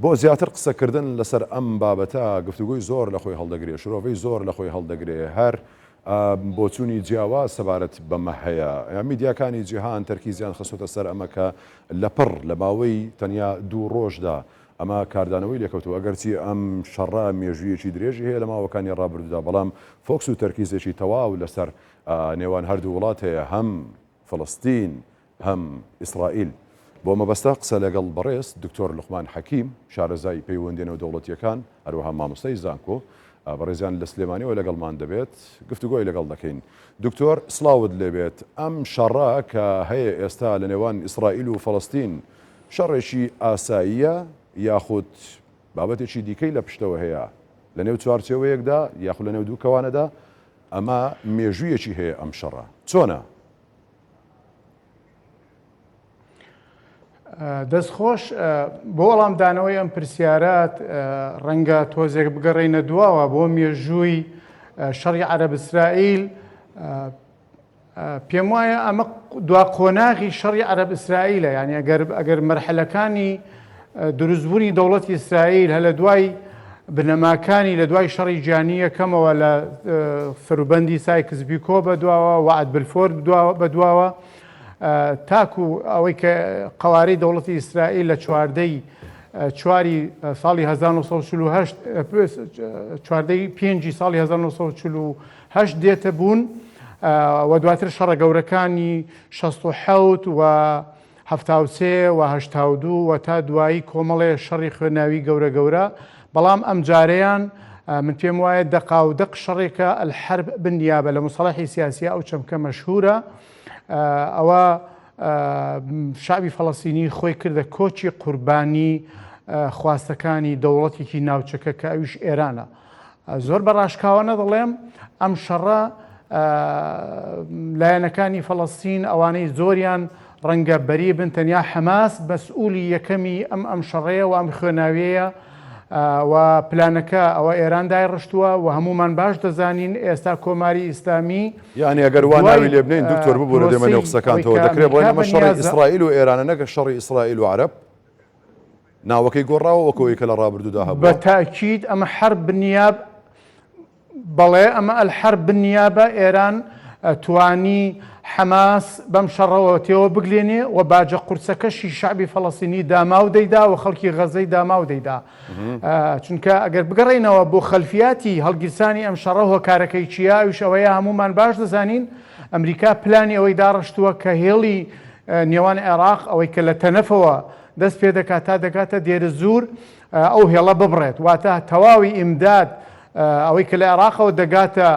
بۆ زیاتر قسەکردن لەسەر ئەم بابەتە گفتوگۆی زۆر لە خۆی هەڵدەگرێ، شرۆڤەی زۆر لە خۆی هەڵدەگرێ، هەر بۆچوونی جیاواز سەبارەت بەمە هەیە. میدیاکانی جیهان تەرکیزیان خستۆتە سەر ئەمە کە لەپڕ لە ماوەی تەنیا دوو ڕۆژدا ئەمە کاردانەوەی لێکەوتووە، ئەگەرچی ئەم شەڕە مێژوویەکی درێژی هەیە لە ماوەکانی ڕابردوودا، بەڵام فۆکس و تەرکیزێکی تەواو لەسەر نێوان هەردوو وڵات هەیە، هەم فەڵەستین هەم ئیسرائیل. بۆ مەبەستە قسە لەگەڵ بەڕێز دکتۆر لوقمان حەکیم، شارەزای پەیوەندیە نێودەوڵەتییەکان، هەروەها مامۆستای زانکۆ، بەڕێزیان لە سلێمانیەوە لەگەڵمان دەبێت، گفتوگۆی لەگەڵ دەکەین. دکتۆر سڵاوت لێبێت، ئەم شەڕە کە هەیە ئێستا لە نێوان ئیسرائیل و فەڵەستین، شەڕێکی ئاساییە یاخود بابەتێکی دیکەی لە پشتەوە هەیە؟ لەنێو چوارچێوەیەکدا یاخود لەنێو دوو کەوانەدا؟ ئەمە مێژوویەکی هەیە ئەم شەڕە، چۆنە؟ دەست خۆش بۆ وەڵامدانەوەی ئەم پرسیارات ڕەنگە تۆزێک بگەڕێینە دواوە بۆ مێژووی شەڕی عەرەب ئیسرائیل پێم وایە ئەمە دوا قۆناغی شەڕی عەرەب ئیسرائیلە یعنی ئەگەر ئەگەر مەرحەلەکانی دروستبوونی دەوڵەتی ئیسرائیل هە لە دوای بنەماکانی لە دوای شەڕی جیهانی یەکەمەوە لە سەروبەندی سایکس بیکۆ بەدواوە وەعد بلفۆر بەدواوە تاکو ئەوەی کە قەوارەی دەوڵەتی ئیسرائیل لە چواردەی چواری ساڵی 1948 چواردەی پێنجی ساڵی 1948 دێتە بوون و دواتر شەڕە گەورەکانی 67 و 73 و 82 و تا دوایی کۆمەڵێ شەڕی خوێناوی گەورە گەورە بەڵام ئەمجارەیان من پێم وایە دەقاودەق شەڕێکە الحرب بالنیابە لە مصطلحی سیاسیە ئەو چەمکە مەشهورە ئەوە شعبی فەڵەستینی خۆی کردە کۆچی قوربانی خواستەکانی دەوڵەتێکی ناوچەکە کە ئەویش ئێرانە. زۆر بە ڕاشکاوانە دەڵێم ئەم شەڕە لایەنەکانی فەڵەستین ئەوانەی زۆریان ڕەنگە بەری بن تەنیا حەماس مەسئولی یەکەمی ئەم ئەم شەڕەیە و ئەم خوێناویەیە و پلانەکە ئەوە ئێران دایڕشتووە و هەمومان باش دەزانین ئێستا کۆماری ئیسلامی یانی ئەگەر وا ناوی لێ بنێین دکتۆر ببورە دێمە نێو قسەکانتەوە دەکرێ بڵێین ئەمە شەڕی ئیسرائیل و ئێرانە نەک شەڕی ئیسرائیل و عەرەب؟ ناوەکەی گۆڕاوە وەک ئەوەی کە لە ڕابردوودا هەبووە؟ بە تاکید ئەمە حەرب بالنیاب بەڵێ ئەمە الحرب بالنیابە ئێران توانی حەماس بەم شەڕەوە تێوە بگلێنێ و باجە قورسەکەشی شەعبی فەڵەستینی داماو دەیدا و خەڵکی غەزەی داماو دەیدا. چونکە ئەگەر بگەڕێینەوە بۆ خەلفیاتی هەڵگیرسانی ئەم شەڕە هۆکارەکەی چییە ئەویش ئەوەیە هەموومان باش دەزانین ئەمریکا پلانی ئەوەی داڕشتووە کە هێڵی نێوان عێراق ئەوەی کە لە تەنەفەوە دەست پێ دەکات تا دەگاتە دێرزوور ئەو هێڵە ببڕێت واتە تەواوی ئیمداد ئەوەی کە لە عێراقەوە دەگاتە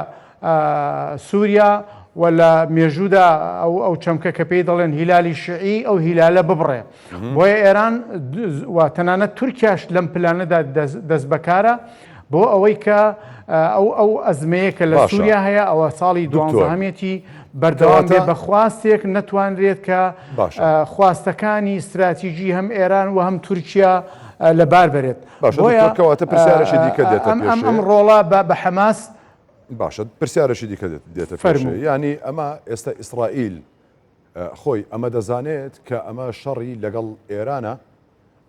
سووریا و لە مێژوودا ئەو ئەو چەمکە کە پێی دەڵێن هیلالی شیعی ئەو هیلالە ببڕێ بۆیە ئێران و تەنانەت تورکیاش لەم پلانەدا دەست بەکارە بۆ ئەوەی کە ئەو ئەو ئەزمەیە کە لە سووریا هەیە ئەوە ساڵی دوانزەهەمێتی بەردەوام بێ بە خواستێک نەتوانرێت کە خواستەکانی استراتیژی هەم ئێران و هەم تورکیا لەبار بەرێت. باشە دکتۆر کەواتە پرسیارێکی دیکە دێتە پێشێ. ئەم ڕۆڵە بە حەماس باشە پرسیارێکی دیکە دێتە پێشێ یانی ئەمە ئێستا ئیسرائیل خۆی ئەمە دەزانێت کە ئەمە شەڕی لەگەڵ ئێرانە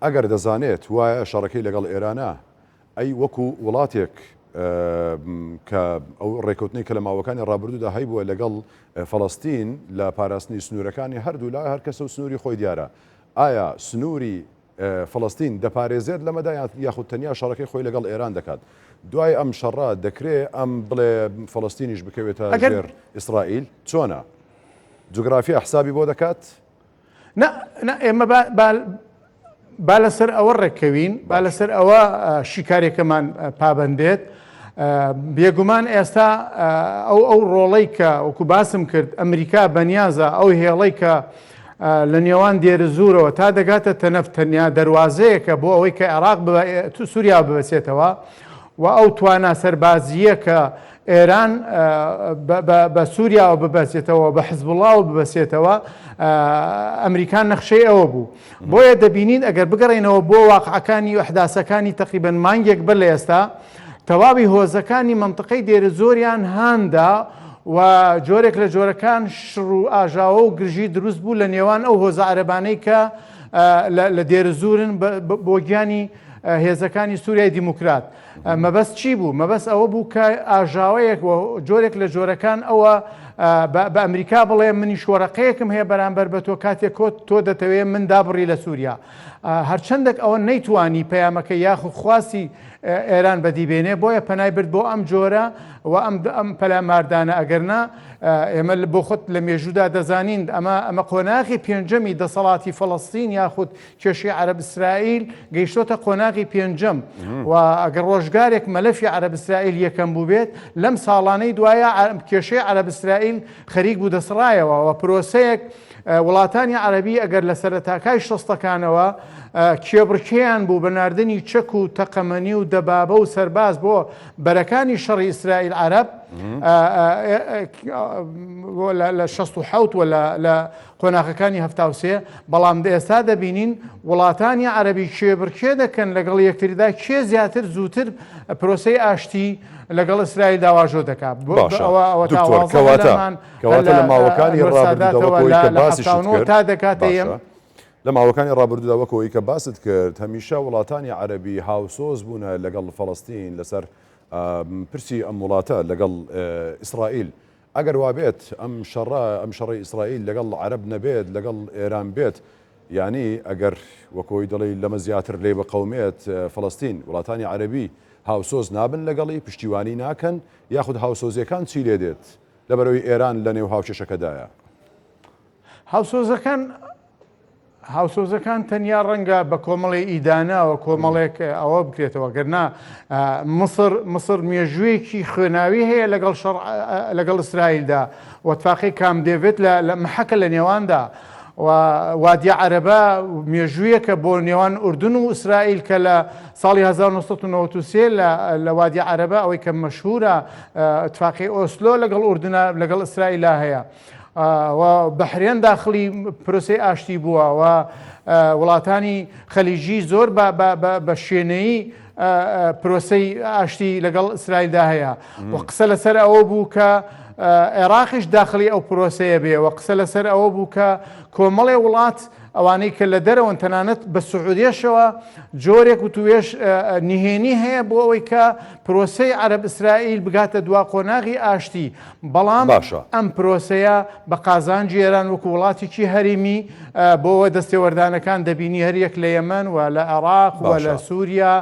ئەگەر دەزانێت وایە شەڕەکەی لەگەڵ ئێرانە ئەی وەکو وڵاتێک کە ئەو ڕێکوتنی کە لە ماوەکانی ڕابردوودا هەیبووە لەگەڵ فەڵەستین لە پاراستنی سنوورەکانی هەردوولا هەر کەسە و سنووری خۆی دیارە ئایا سنووری فەڵەستین دەپارێزێت لەمەدا یاخود تەنیا شەڕەکەی خۆی لەگەڵ ئێران دەکات؟ دوای ئەم شەڕە دەکرێ ئەم بڵێ فەڵەستینیش بکەوێتە ژێر ئیسرائیل؟ چۆنە؟ جوگرافیا حسابی بۆ دەکات؟ نا نا ئێمە با لەسەر ئەوە ڕێککەوین با لەسەر ئەوە شیکارێکەمان پابەندێت بێگومان ئێستا ئەو ئەو ڕۆڵەی کە وەکو باسم کرد ئەمریکا بەنیازە ئەو هێڵەی کە لە نێوان دێرزوورەوە تا دەگاتە تەنەف تەنیا دەروازەیەکە بۆ ئەوەی کە عێراق سووریا ببەسێتەوە و ئەو توانا سەربازییە کە ئێران بە سووریاوە ببەسێتەوە بە حزبوڵاوە ببەسێتەوە ئەمریکا نەخشەی ئەوە بوو بۆیە دەبینین ئەگەر بگەڕێنەوە بۆ واقعەکانی و ئەحداسەکانی تەقریبەن مانگێک بەر لە ئێستا تەواوی هۆزەکانی مەنتقەی دێرەزۆریان هاندا و جۆرێک لە جۆرەکان شڕ و ئاژاوە و گرژی دروست بوو لە نێوان ئەو هۆزە عەرەبانەی کە لە دێرەزوورن بۆ گیانی هێزەکانی سووریای دیموکرات. مەبەست چی بوو؟ مەبەست ئەوە بوو کە ئاژاوەیەک و جۆرێک لە جۆرەکان ئەوە بە ئەمریکا بڵێ منیش وەرەقەیەکم هەیە بەرامبەر بە تۆ کاتێک کۆت تۆ دەتەوێ من دابڕی لە سووریا. هەرچەندێک ئەوە نەیتوانی پەیامەکە یاخود خواستی ئێران بەدی بێنێ بۆیە پەنای برد بۆ ئەم جۆرە و ئەم ئەم پەلاماردانە ئەگەرنا ئێمە بۆ خۆت لە مێژوودا دەزانین ئەمە ئەمە قۆناغی پێنجەمی دەسەڵاتی فەڵەستین یاخود کێشەی عەرەب ئیسرائیل گەیشتۆتە قۆناغی پێنجەم و ئەگەر ڕۆژگارێک مەلەفی عەرەب ئیسرائیل یەکەم بووبێت لەم ساڵانەی دوایە کێشەی عەرەب ئیسرائیل خەریک بوو دەسڕایەوە و پرۆسەیەک وڵاتانی عەرەبی ئەگەر لە سەرەتاکای شەستەکانەوە کێبڕکێیان بوو بە ناردنی چەک و تەقەمەنی و دەبابە و سەرباز بۆ بەرەکانی شەڕی ئیسرائیل عەرەب لە 16 و لە قۆناغەکانی 73 بەڵام ئێستا دەبینین وڵاتانی عەرەبی کێبڕکێ دەکەن لەگەڵ یەکتریدا کێ زیاتر زووتر پرۆسەی ئاشتی لەگەڵ ئیسرائیلدا واژۆ دەکات باشە دکتۆر کەواتە کەواتە لە ماوەکانی ڕابردوودا وەک ئەوەی کە باسیشت کرد تا دەکاتە باشە لە ماوەکانی ڕابردوودا وەک ئەوەی کە باست کرد هەمیشە وڵاتانی عەرەبی هاوسۆز بوونە لەگەڵ فەڵەستین لەسەر پرسی ئەم وڵاتە لەگەڵ ئیسرائیل ئەگەر وابێت ئەم شەڕە ئەم شەڕی ئیسرائیل لەگەڵ عەرەب نەبێت لەگەڵ ئێران بێت یانی ئەگەر وەک ئەوەی دەڵێی لەمە زیاتر لێی بقەومێت فەڵەستین وڵاتانی عەرەبی هاوسۆز نابن لەگەڵی پشتیوانی ناکەن یاخود هاوسۆزیەکان چی لێ دێت لەبەرئەوەی ئێران لە نێو هاوکێشەکەدایە؟ هاوسۆزەکان هاوسۆزەکان تەنیا ڕەنگە بە کۆمەڵێ ئیدانە و کۆمەڵێک ئەوە بکرێتەوە گەرنا مسر مسر مێژوویەکی خوێناوی هەیە لەگەڵ شەڕ لەگەڵ ئیسرائیلدا و تفاقی کام دێڤێت لە محەکە لە نێواندا و وادیە عەرەبە مێژوویەکە بۆ نێوان ئوردن و ئیسرائیل کە لە ساڵی 1993 لە وادی عەرەبە ئەوەی کە مەشهورە اتفاقی ئۆسلۆ لەگەڵ ئوردنە لەگەڵ ئیسرائیلا هەیە و بەحرێن داخلی پرۆسەی ئاشتی بووە و وڵاتانی خەلیجی زۆر بە شوێنەیی پرۆسەی ئاشتی لەگەڵ ئیسرائیلدا هەیە و قسە لەسەر ئەوە بوو کە عێراقیش داخلی ئەو پرۆسەیە بێ و قسە لەسەر ئەوە بوو کە کۆمەڵێ وڵات ئەوانەی کە لە دەرەوەن تەنانەت بە سعودیەشەوە جۆرێک وتوێژ نهێنی هەیە بۆ ئەوەی کە پرۆسەی عەرەب ئیسرائیل بگاتە دوا قۆناغی ئاشتی بەڵام باشە. ئەم پرۆسەیە بە قازانجی ئێران وەکو وڵاتێکی هەرێمی بۆوە دەستێوەردانەکان دەبینی هەریەک لە یەمەن و لە عێراق و لە باشە. سووریا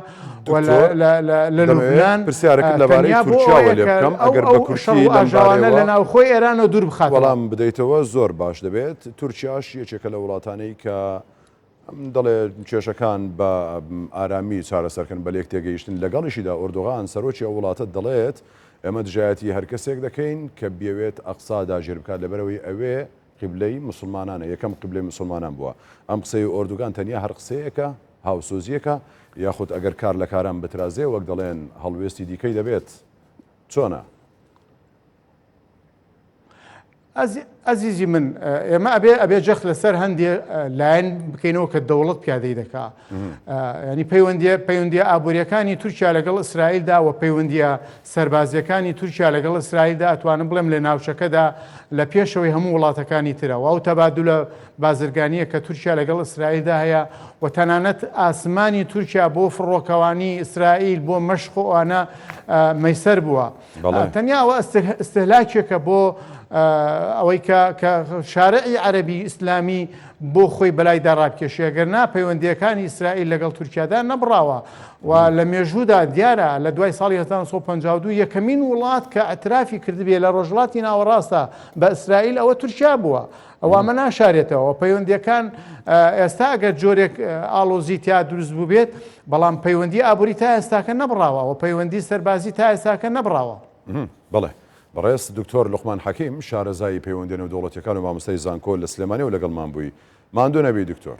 و لە دکتۆر لە لە لە دەمەوێ لوبنان پرسیارەکت لەبارەی تەنیا بۆ تورکیاوە ئەوەیە لێ کە بکەم ئەو ئەگەر بە ئەو شەڕ کورتی و لەم ئاژاوانە لە بارەیەوە ناوخۆی ئێرانەوە دوور بخاتەوە. وەڵام بدەیتەوە زۆر باش دەبێت تورکیاش یەکێکە لە وڵاتانەی کە دەڵێ کێشەکان بە ئارامی چارەسەرکەن بە لێک تێگەیشتن لەگەڵیشیدا ئۆردوغان سەرۆکی ئەو وڵاتە دەڵێت ئێمە دژایەتی هەر کەسێک دەکەین کە بیەوێت ئەقسا داگیر بکات لەبەرئەوەی ئەوێ قیبلەی موسڵمانانە یەکەم قیبلەی موسڵمانان بووە ئەم قسەی ئۆردوگان تەنیا هەر قسەیەکە هاوسۆزیەکە یاخود ئەگەر کار لە کاران بترازێ وەک دەڵێن هەڵوێستی دیکەی دەبێت چۆنە؟ ئەزیزی من ئێمە ئەبێ ئەبێ جەخت لەسەر هەندێ لایەن بکەینەوە کە دەوڵەت پیادەی دەکا ینی پەیوەندیە پەیوەندیە ئابوووریەکانی تورکیا لەگەڵ ئیسرائیلدا و پەیوەندیە سەربازیەکانی تورکیا لەگەڵ ئیسرائیلدا ئەتوانم بڵێم لە ناوچەکەدا لە پێشەوەی هەموو وڵاتەکانی ترەوە ئەو تەبادلە بازرگانیە کە تورکیا لەگەڵ ئیسرائیلدا هەیە و تەنانەت ئاسمانی تورکیا بۆ فڕۆکەوانی ئیسرائیل بۆ مەشق و ئەوانە مەیسەر بووە. تەنیا ئەوە ئیستهلاکێکە بۆ ئەوەی کە شارعی عەرەبی ئیسلامی بۆ خۆی بەلایدا ڕابکێشێ گەر نا پەیوەندیەکانی ئیسرائیل لەگەڵ تورکیادا نەبڕاوە و لە مێژوودا دیارە لە دوای ساڵی 1952 یەکەمین وڵات کە ئەترافی کردبێ لە ڕۆژهەڵاتی ناوەڕاستە بە ئیسرائیل ئەوە تورکیا بووە. ئەوە ئەمە ناشارێتەوە پەیوەندیەکان ئێستا ئەگەر جۆرێک ئاڵۆزی تیا دروست بووبێت بەڵام پەیوەندی ئابووری تا ئێستاکە نەبڕاوە و پەیوەندی سەربازی تا ئێستاکە نەبڕاوە. بەڵێ بەڕێز دکتۆر لوقمان حەکیم شارەزای پەیوەندیە نێودەوڵەتیەکان و مامۆستای زانکۆ لە سلێمانیەوە لەگەڵمان بووی ماندوو نەبی دکتۆر.